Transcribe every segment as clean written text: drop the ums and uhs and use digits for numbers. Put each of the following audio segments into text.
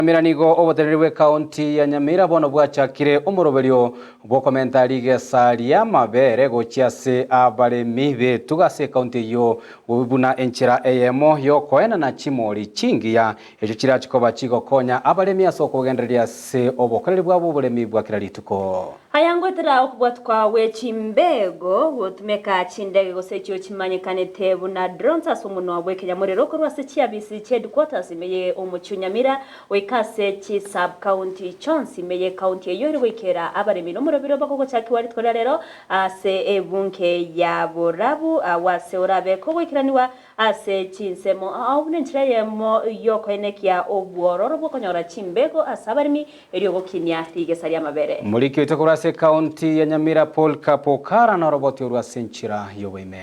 Nyamira nigo oboteneneri bw'ecounty ya Nyamira bono bwachakire omoroberio bw'okomenta rigesa ri'amabere gochia ase abaremi b'etugo ase ecounty eyio buna enchera eyemo y'okoenana chimori chingiya echio chirachi koba chigokonya abaremi ase okogendereria ase obokoreri bwabo oboremi bwa kera rituko. Aya ngoetera okobwatwa gwe chimbego, gotumeka chindege gose echio chimanyekanete buna drones ase omonwa bw'ekenyamorero korwa ase chiabisi chi'headquarters ime ye omochie o Nyamira goika ase chi sub county chionsi ime ye county eyio ere goikera abaremi nomorobiro bagogochakigwa rituko ria rero ase ebunge ya Borabu agwo ase orabe kogoikeranigwa Ase chinsemo ao buna enchera eyemo y'okoenekia obwororo bw'okonyora chimbego ase abaremi, erio gokinia rigesa ri'amabere. Omoriki oito korwa ase ekaunti ya Nyamira Paul Kapokara noroboti orwo ase enchera y'oboime.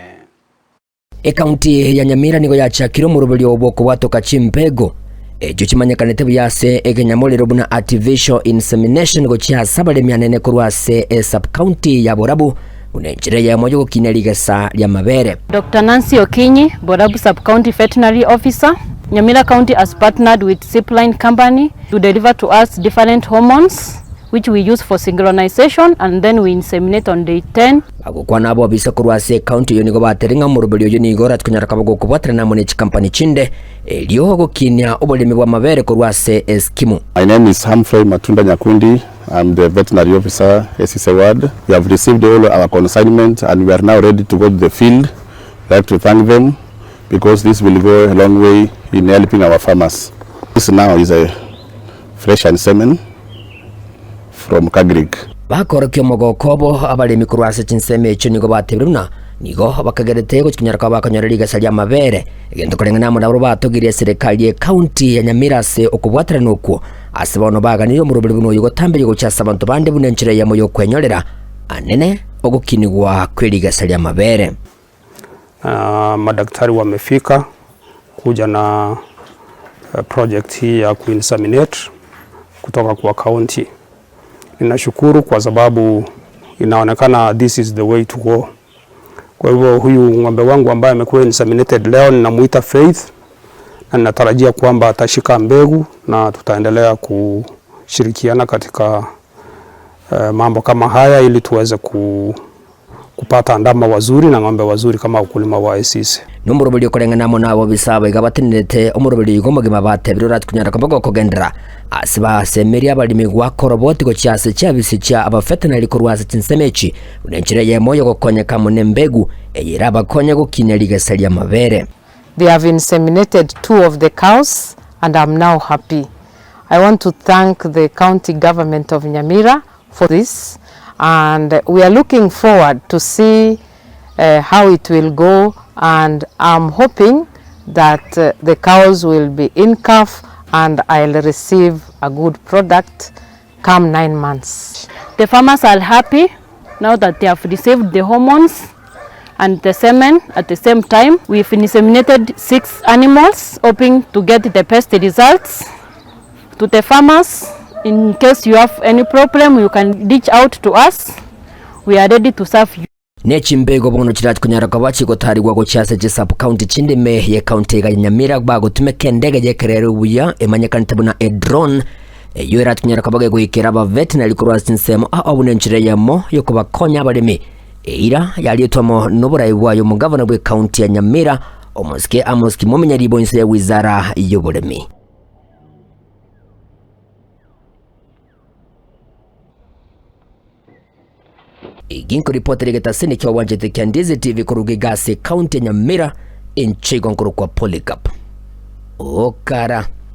Ekaunti ya Nyamira nigo yachakire omoroberio bw'okobwatoka chimbego echio chimanyekanete buya ase ekenyamorero buna artificial insemination gochia ase abaremi anene korwa ase esub-county ya Borabu buna enchera eyemo y'ogokinia rigesa ri'amabere. Doctor Nancy Okinyi, Borabu Sub-County Veterinary Officer, Nyamira County has partnered with Zipline Company to deliver to us different hormones which we use for synchronization and then we inseminate on day 10. Bagokwana abobisa korwa ase ecounty eyio nigo bateire ng'a omoroberi oyio nigo orachie konyara koba gokobwaterana amo ne chikampani chinde erio gokinia oboremi bw'amabere korwa ase eskimu. My name is Humphrey Matunda Nyakundi, I'm the veterinary officer Esise ward. We have received all our consignment and we are now ready to go to the field. We like to thank them because this will go a long way in helping our farmers. This now is a freshened semen from Kagrik. Bakorokia omogoko obo, abaremi korwa ase chinsemo echio nigo batebire buna nigo bakagerete gochia konyora koba bakonyora rigesa ri'amabere, egento koreng'ana amo nabwo batogirie eserekari y'ecounty ya Nyamira ase okobwaterana okwo. Ase bono baganirie omoroberi buna oyo gotamberia gochia ase abanto bande buna enchera eyemo y'okwenyorera anene ogokinigwa kw'erigesa ri'amabere. Na madaktari wamefika kuja na project hii ya kuinseminate kutoka kwa county. Ninashukuru kwa sababu inaonekana this is the way to go. Kwa hivyo huyu ng'ombe wangu ambaye amekuwa inseminated leo ninamuita Faith na ninatarajia kwamba atashika mbegu na tutaendelea kushirikiana katika mambo kama haya ili tuweze ku kupata ndama wazuri na ng'ombe wazuri kama wakulima wa Esise. Nomoroberi okoreng'ana amo nabobisa aba iga batenenerete omoroberi oiga omogima batebire orachie konyara koba gokogenderera ase basemerie abaremi goaka oroboti gochia ase chiabisi chia abavetenari korwa ase chinsemo echi buna enchera eyemo yogokonyeka amo nembegu eye erabakonye gokinia rigesa ri'amabere. They have inseminated two of the cows and I'm now happy. I want to thank the county government of Nyamira for this and we are looking forward to see how it will go and I'm hoping that the cows will be in calf and I'll receive a good product come 9 months. The farmers are happy now that they have received the hormones and the semen at the same time. We've inseminated 6 animals hoping to get the best results. To the farmers, in case you have any problem you can reach out to us. We are ready to serve you. Ne chimbego bono chirachi konyara koba chigotarigwa gochia ase chisub-county chinde ime y'ecounty iga ya Nyamira bagotumeka endege y'ekerero buya emanyekanete buna edrone eyio erachi konyara koba gegoikera abavetinary korwa ase chinsemo ao buna enchera eyemo yokobakonya abaremi. Eira yarietwe amo noborai bwaye omogavana bw'ecounty ya Nyamira omosike Amos Kimomenya ribo inse ya wizara y'oboremi. Eki nkoripotera egetaseni kia obwanchete kia Ndizi TV koruga iga ase ekaunti ya Nyamira, inche igo nkorokwa Polycarp Okara.